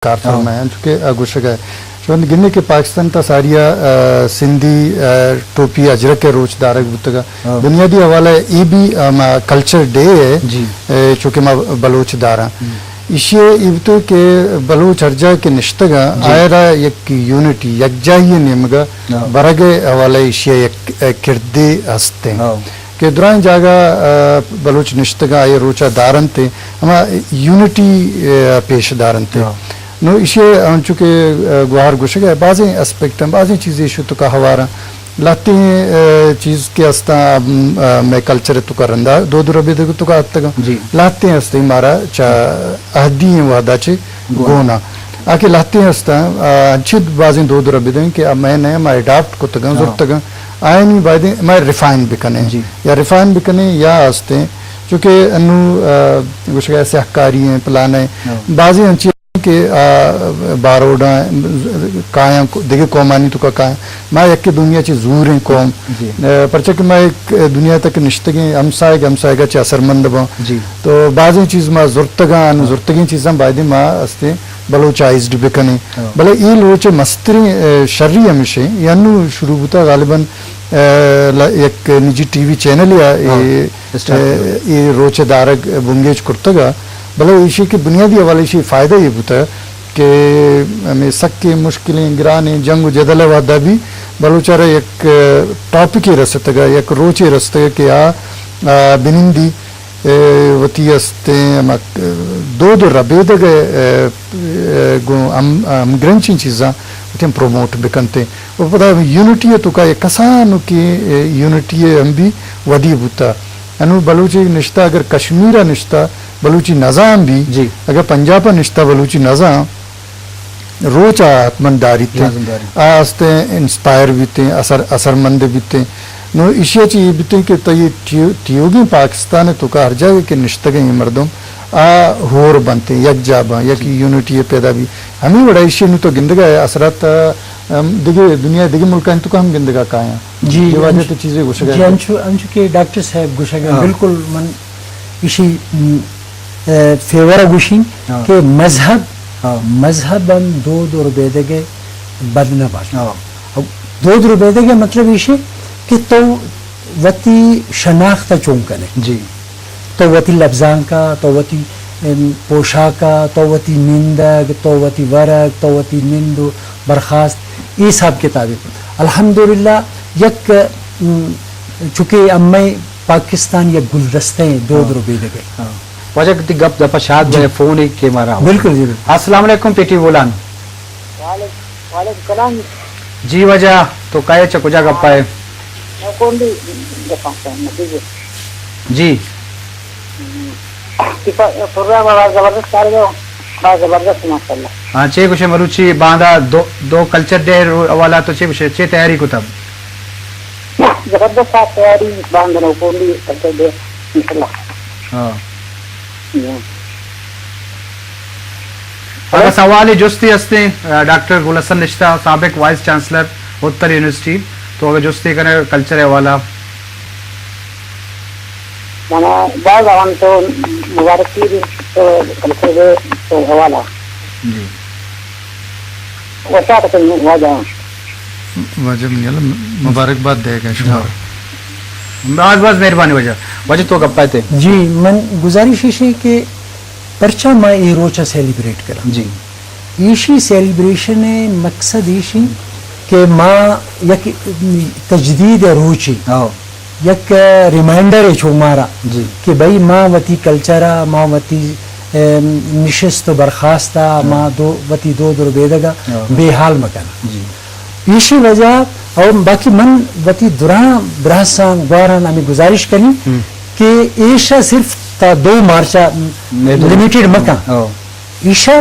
کار ہاں۔ فرمائیں، چونکہ، آ، گوشگ ء چون گندے کہ پاکستان تا ساریا، آ، سندھی، آ، ٹوپی اجرک ء روچ دارگ بوتگ۔ ہاں۔ بنیادی حوالہ ء اے بھی، آ، ما کلچر ڈے ء، جی۔ آ، چونکہ ما بلوچ داراں۔ ہم۔ ایشی ء اے بوتگ کہ بلوچ ہر جاہ کہ نشتگاں، جی۔ آئرا یک یونٹی، یکجاہی ء نیمگا ہاں۔ برگ ء حوالہ ء ایشی ء یک، آ، کردے ہستیں۔ ہاں۔ کہ درائیں جاگہ، آ، بلوچ نشتگاں، آئی روچا دارنت، ہما یونٹی، آ، پیش دارنت۔ ہاں۔ نو ایشی انچو کہ، آ، گوہار گوشگ ء بازیں اسپیکٹ ہیں، بازیں چیزیں ایشی توکا ہوار ہیں۔ لہتیں، آ، چیز کہ استاں، ام، آ، مئے کلچر توکا رندا دود ربیدگ توکا اتگاں۔ جی۔ لہتیں استیں مارا چا عہدی ہیں وہدا چے گون۔ گونا۔ آ کہ لہتیں استاں، آ، انچیں بازیں دود ربیدگ کہ مئے نئے ما اڈاپٹ کتگاں، ہاں۔ زرتگاں۔ آیانی بایدیں ما ریفائن بکنیں۔ جی۔ یا ریفائن بکنیں یا استیں، چونکہ انو، آ، گوشگ ء سیاہکاری ہیں، پلان ہیں، ہاں۔ بازیں انچیں کہ، آ، باروڈاں کایاں، دگہ قومانی توکا کایاں۔ ما یک دنیا چہ زوریں قوم۔ جی۔ آ، پرچہ کہ ما یک دنیا تک نشتگیں ہمسائگ، ہمسائگا چہ اثرمند باں۔ جی۔ تو بازیں چیز ما زرتگاں، انو ہاں۔ زرتگیں چیزاں بایدیں ما استیں بلوچائزڈ بکنیں۔ ہاں۔ بلے اے لوچ ء مستریں، آ، شری ہمیش ہیں، یا انو شروع بوتا غالباً، آ، ل-، یک نجی ٹی وی چینل یا اے، ہاں، اسٹارٹ آ، کیا۔ اے روچ ء دارگ بنگیج کرتگا۔ بلے ایشی کہ بنیادی حوالہ ایشی فائدہ یہ بوتا کہ ہمیں سکیں مشکلیں گرانیں جنگ و جدل ء وہدا بھی بلوچ ء را یک، آ، ٹاپکے رستگا، یک روچے رستگا کہ آ، آ، بنندی اے، وتی استیں ہما، اے، دود و ربیدگ ء، اے، اے، گوں ہم، ہمگرنچیں چیزاں وتی ہم پروموٹ بکنتیں۔ و پدا یونٹی ء توکا یک کسانکیں، اے، یونٹی ء ہم بھی ودی بوتا۔ انو بلوچی نشتہ اگر کشمیر ء نشتہ بلوچی نزان بھی، جی۔ اگر پنجاب ء نشتہ بلوچی نزان، روچ ء حتماً داریت۔ لازم داریت۔ آ استیں انسپائر بیتیں، اثر، اثرمند بیتیں۔ نو ایشی ء چہ اے بیتیں کہ تئی ٹیو-، ٹیوگیں پاکستان ء توکا ہر جاگہ کہ نشتگیں اے مردم آ ہور بنتیں، یک جاہ باں، یک جی۔ یونٹی ء پیدا بی۔ ہمے وڑا ایشی ء نو تو گندگا ئے اثرات، ام، دگہ دنیا ء دگہ ملکانی توکا ہم گندگا کایاں۔ جی، اے واجہ انچ-، تو چیزے گوشگا جی، ئے۔ انچو، انچو کہ ڈاکٹر صاحب گوشگا، ہاں۔ بالکل من ایشی، م، اے، فیور ء گوشیں ہاں۔ کہ مذہب، ہاں۔ مذہب ہم دود و ربیدگ ء بد نہ بات۔ ہاں۔ دود ربیدگ ء مطلب ایشی کہ تو وتی شناخت ء چون کنے۔ جی۔ تو وتی لبزانک ء، تو وتی، ام، پوشاک ء، تو وتی نندگ، تو وتی ورگ، تو وتی نند و برخاست، اے حساب کتابے۔ الحمدللہ یک، ام، چونکہ امئے پاکستان یک گلدستہ ایں دود ہاں۔ ربیدگ ء۔ ہاں۔ واجہ، تئی گپ دپا شاد جی۔ بئے، فون ایک کے مارا۔ بالکل جی، بالکل۔ السلام علیکم پی ٹی بولان۔ وعلیکم، وعلیکم السلام۔ جی واجہ، تو کئے چہ کجا گپا ئے؟ میں کون بھی گپا کرنا، جی، جی۔ جی۔ ہم۔ تئی پروگرام باز زبردست کار گو، باز زبردست ماشاءاللہ۔ ہاں، چے گوشے مروچی باندا دو، دو کلچر ڈے رو-، حوالہ تو چے گوشے، چے تیاری کتب؟ زبردست آ تیاری باندنو کون بھی کلچر ڈے، انشاءاللہ۔ ہاں۔ ہم۔ اگہ سوالے جستے ہستیں، ڈاکٹر گل حسن نشتہ، سابق وائس چانسلر اتکل یونیورسٹی، تو اگہ جستے کنے کلچر حوالہ۔ منا باز آوان تو مبارکی دی تو کلچر دے تو حوالہ۔ جی۔ وشا کتن واجہ۔ واجہ منی اللہ مبارکباد دے گا شما۔ ہاں۔ باز باز مہربانی واجہ۔ واجہ تو گپا ئے۔ جی، من گزارش ایشی کہ پرچا ما اے روچ ء سیلیبریٹ کناں؟ جی۔ ایشی سیلیبریشن ء مقصد ایشی کہ ما یک تجدید ء روچے، ہاں۔ یک ریمائنڈر ء چو مارا جی۔ کہ بھئی ما وتی کلچر ء، ما وتی، ام، نشست و برخاست ء، ہاں۔ ما دو، وتی دود و ربیدگ ء ہاں۔ بے حال مکن۔ جی۔ ایشی وجہ، او باقی من وتی دراں براساں گواراں ہمیں گزارش کنی ہم۔ کہ ایشا صرف تا دو مارچا میڈم۔ لمیٹڈ مکن۔ او۔ ایشا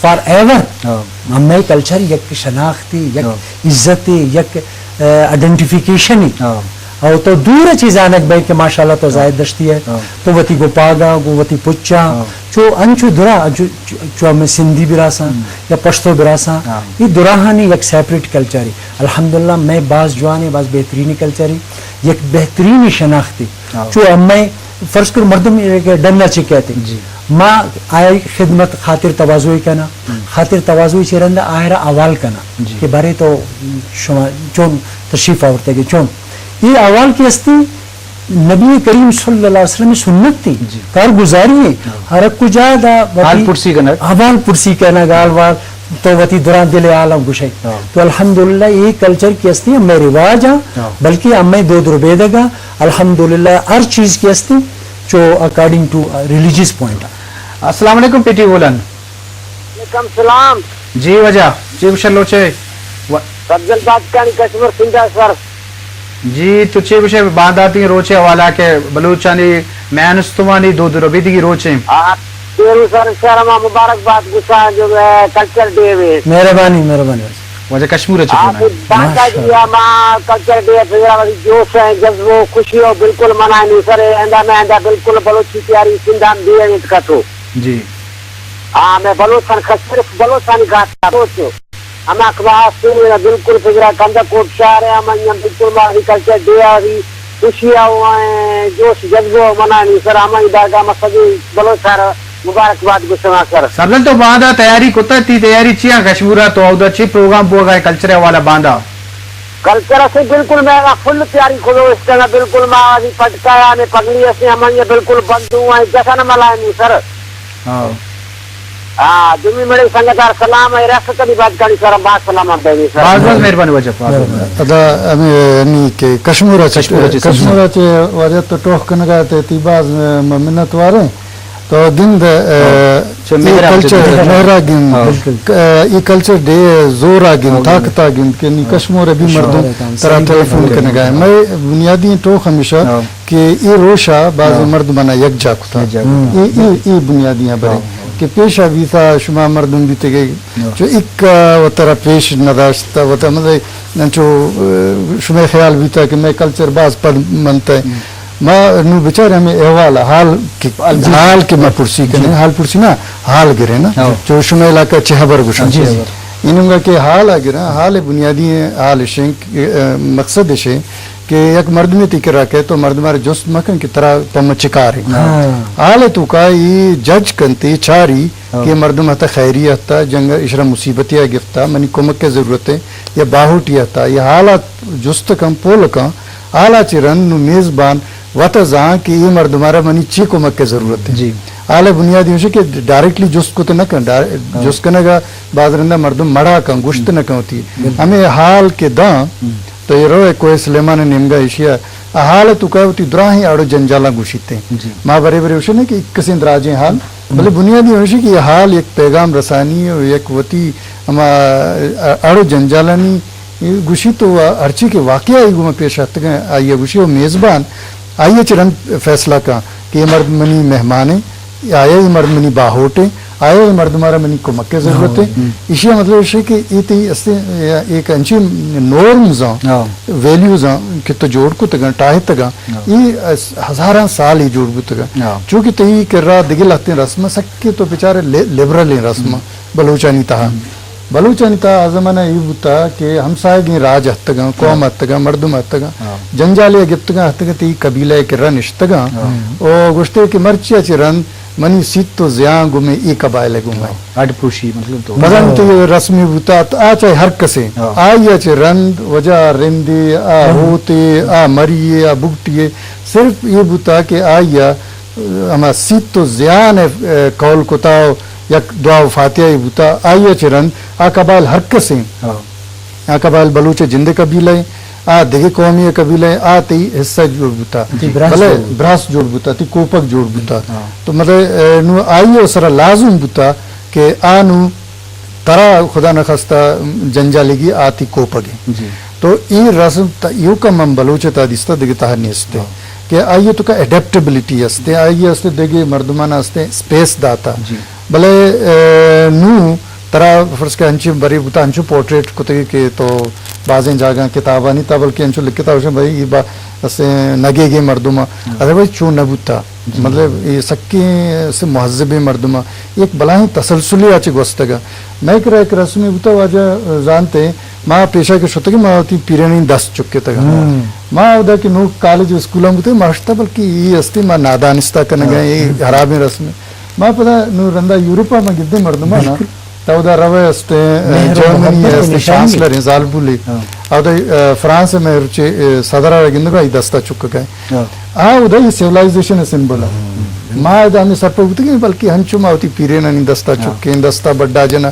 فار ایور۔ او۔ ہمیں کلچر یک شناختی، یک او۔ عزتی، یک، اے، آئیڈینٹیفیکیشنی۔ او۔ او تو دور چیز آنک بھائی کہ ماشاءاللہ تو او۔ زاہد دشتی ہے، او۔ تو وتی گپاگا، گو وتی پچا، او۔ چو انچو درا، انچو چو، چو ہمیں سندھی براساں ہم۔ یا پشتو براساں، ہاں۔ یہ دراہانی یک سیپریٹ کلچر ہے۔ الحمدللہ، میں باز جوان ہے، باز بہترینی کلچر ہے، یک بہترینی شناخت ہے۔ ہاں۔ چو ہمیں فرض کر مردم یہ کہ ڈنا چی کہتے ہیں۔ جی۔ ما آئی خدمت خاطر تواضع کناں، ہم۔ خاطر تواضع چہ رند آئرا حوال کناں جی۔ کہ برے تو شما چون تشریف آورتگ ئے، چون اے حوال کہ استی نبی کریم صلی اللہ علیہ وسلم سنت تی جی۔ کارگزاری ایں۔ ہاں۔ ہر کجا دا وتی حال پرسی کنگ۔ حوال پرسی کنگ، حال وال تو وتی دراں دل حالاں گشئے۔ ہاں۔ تو الحمدللہ اے کلچر کہ استی ہمے رواج آں، ہاں۔ بلکہ ہمے دود ربیدگ آں، الحمدللہ ہر چیز کہ استی چو according to religious point۔ السلام علیکم پیٹی بولن۔ وعلیکم السلام۔ جی واجہ، چے گوشئے لوچے؟ و- سبزل بات کانی کشمور سندھ سر۔ جی، تو چے گوشئے بانداتی روچے حوالہ کہ بلوچانی مین استمانی دود ربیدگی روچیں؟ آ، پیرو سر، شر ما مبارک بات گوشاں جو، اے، کلچر ڈے وے۔ مہربانی، مہربانی۔ واجہ کشمور چے آ، باندا ماشاءاللہ۔ جی، ما کلچر ڈے پہ وتی جوش ایں، جذبو، خوشی او بالکل منائیں سر، ایندا میں ایندا بالکل بلوچی تیاری سندھان دی انت کتو۔ جی۔ آ، میں بلوچان خ-، صرف بلوچانی گاتا سوچو۔ ہما کباس نا بالکل فکرا کندہ کوٹ شہر ہے، ہم انجم بالکل ما وی کلچر ڈے آ وی خوشی آ ہوا ہیں، جوش جذبو منانی سر، ہمائی دارگا ما سجی بلوچ سر مبارکباد گشنا سر۔ سبزل تو باندا تیاری کتا، تی تیاری چیاں کشمورا، تو اودا چی پروگرام بوگا ہے کلچر والا باندا؟ کلچر سے بالکل میں فل تیاری کھلو اس ٹائم بالکل ما وی پٹکایا نے پگلی اسے ہمائی بالکل بندو ہیں جشن ملائیں سر۔ ہاں۔ ہاں، دومی مڑے سنگتار سلام ہے، ریاست علی بات کانی سر، با سلام ہے بینی سر۔ باز باز مہربانی واجہ، باز باز مہربانی۔ ادا ہمیں یعنی کہ کشمورا چ-، کشمورا چ-، کشمورا چے واجہ تو ٹوخ کنگا تے تی باز م-، منت واریں۔ تو گند، اے، ہاں۔ چہ اے مہرا کلچر، چہ مہرا۔ مہرا گند، ہاں۔ بالکل۔ ک-، اے کلچر ڈے زورا گند، ہاں، طاقتا گند کہ نی ہاں۔ کشمور ابھی کشمور مردم ہے، ترا صحیح ٹیلیفون بات ہے۔ کنگا ہے۔ میں بنیادی ٹوخ ہمیشہ ہاں۔ کہ اے روشا بعض ہاں۔ مردمانا یکجا کتا۔ یکجا کتا۔ اے، اے، اے بنیادی ہاں برے ہاں۔ کہ پیشا بیتا شما مردم بیتگے ہاں۔ چو اک وترا پیش نداشتا، وتا مطلب انچو، اے، شمے خیال بیتا کہ میں کلچر باز پد منتا ہے۔ ہم۔ ما نو بچار ہمیں احوال حال کہ، حال جی۔ حال کہ ما پرسی کنے، جی۔ حال پرسی نا، حال گرے نا۔ ہاں۔ چو شمے علاقہ چہ حبر گوشن۔ جی، جی۔ انونگا کہ حال آ گرا، حال بنیادی حال شنک، اے، مقصد شے کہ یک مردمے تی کرا کئے تو مردمارا جست مکن کہ ترا پہ من چکارے۔ ہاں۔ حال توکا ای جج کنتے چاری ہاں۔ کہ مردم ہتا خیری ہتا، جنگ اشرا مصیبتی آ گفتا، منی کمک ضرورت ہے، یا باہوٹی ہتا، یا حالا جست کن پول کن، حالا چی رند نو میزبان وت زان کہ اے مردمارا منی چی کمک ضرورت ہے۔ جی۔ حال بنیادی ہوشے کہ ڈائریکٹلی جست کت نہ کن، ڈائر-، ہاں۔ جست کنگا بعض رندا مردم مڑا کن، گوشت نہ کن ہوتی۔ بالکل۔ ہمیں حال کہ داں، ہم۔ تو یہ رو کوہ سلیمان نیمگا ایشیا، حال تو کہ ہوتی دراہیں اڑو جنجالاں گوشیتے۔ جی۔ ما برے برے ہوشے نہیں کہ ایک کسیں دراجیں حال، ہم۔ بلے بنیادی ہوشے کہ یہ حال یک پیغام رسانی و یک وتی ہما اڑو جنجالانی گوشی تو ہرچی کہ واقعہ آئی گوما پیش آتگا، آئی گوشی و میزبان آئی چہ رند فیصلہ کن کہ یہ مرد منی مہمان ہیں، آیا یہ مرد منی باہوٹ ہیں، آیا یہ مردمارا منی کمک ضرورت ہے۔ ہم۔ ایشی مطلب ایشی کہ یہ تی استے ایک انچی نورمز ہیں، ہاں۔ ویلیوز ہیں کہ تو جوڑ کو تگا، ٹاہے تگا، ہاں۔ یہ اس-، ہزاراں سال ہی جوڑ بوتگا۔ ہاں۔ چونکہ تی کرا دگہ لہتیں رسم سکے تو بچارے لے-، لبرل ہیں رسم ہم۔ بلوچانی تہا۔ ہم۔ بلوچانی تہا آ زمانہ ای بوتا کہ ہمساہگیں راج اتگاں، قوم ہاں۔ اتگاں، مردم اتگاں، ہاں۔ جنجالے گپتگاں، اتگاں تی قبیلہ کرا نشتگاں۔ ہاں۔ او گوشتے کہ مرچی چہ رند منی سیت و زیان گمے ای قبائل گمے۔ ہاں۔ اڈ پروشی مطلب تو۔ مزن تی رسمی بوتا، آ چاہے ہر کسے۔ ہاں۔ آئی چہ رند وجہ رندے، آ ہاں۔ ہوتے، آ مریے، آ بگٹیے، صرف یہ بوتا کہ آئی ہما سیت و زیان ء، ء، قول کتا و یک دعا و فاتحہ ای بوتا، آئی ء چہ رند آ قبائل ہر کس ایں۔ ہاں۔ آ قبائل بلوچ ء جند ء قبیلہ ایں، آ دگہ قومی ء قبیلہ ایں، آ تئی حصہ جوڑ بوتا۔ جی۔ براس بلے جوڑ بوتا۔ براس جوڑ بوتا، تئی کوپگ جوڑ بوتا۔ ہاں۔ تو مطلب، ء، نو آئی ء سرا لازم بوتا کہ آ نو ترا خدا نخواستہ جنجالگی آتی کوپگے۔ جی۔ تو ای رسم تا ایوکا من بلوچ تا دیستا دگہ تہا نیستے۔ ہاں۔ کہ آئی تو کا اڈیپٹیبلٹی استے، آئی استے دگہ مردمان استے سپیس داتا۔ جی۔ بلے، اے، نو ترا فرض کہ انچو بری بوتا، انچو پورٹریٹ کتے کہ تو بازیں جاگہ کتابانی تا بلکہ انچو لکھتا ہوشن بھائی ای با اسے نگے گے مردم۔ ہاں۔ ادروائز چو نہ بوتا۔ جی۔ مطلب، اے سکیں سے مہذبیں مردم ء یک بلاہیں تسلسلے آ چہ گوستگ ء۔ مئے کرا یک رسمے بوتا، واجہ زانت ئے، ما پیشا کہ شتگیں ما وتی پیرانی دست چکتگ ء۔ ہم۔ ما اودا کہ نوک کالج و اسکولاں بوتگ، ما اشتا بلکہ اے استے ما نادانستا کنگ ء، ہاں۔ اے ہرابیں رسمے۔ ما پدا نو رندا یورپا ما گدے مردمانا، تا اودا روے استیں، جرمنی استیں، شانسلر ہیں، زالبولی۔ اودا، اہ، فرانس میں روچے، اہ، صدر آ گندگا ای دستا چکگا۔ آ اودا یہ سیولائزیشن سمبل ہے۔ ما ادا ہمیں سرپد بوتگیں، بلکہ ہنچو ما وتی پیرینانی دستا چکیں، دستا بڈا جنا۔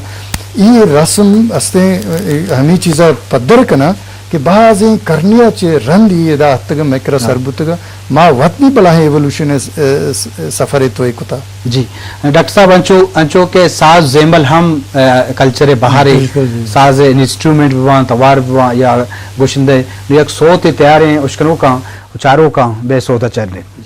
یہ رسم استیں، اہ، ہمیں چیزا پدر کنا کہ بازیں کرنیا چے رند یہ ادا اتگا مکرا سر بوتگا۔ ما وت بھی بلاہیں ایولوشن ءِ س-، ءِ س-، سفر ءِ توئے کتا۔ جی۔ ڈاکٹر صاحب، انچو، انچو کہ ساز زیمل ہم، ءِ، کلچر ءِ بہرے، بالکل، جی۔ ساز ءِ انسٹرومنٹ بوان، توار بوان یا گوشندہ، نو یک سوتے تیاریں اشکنوکاں و چاروکاں بے سوتا چرنے۔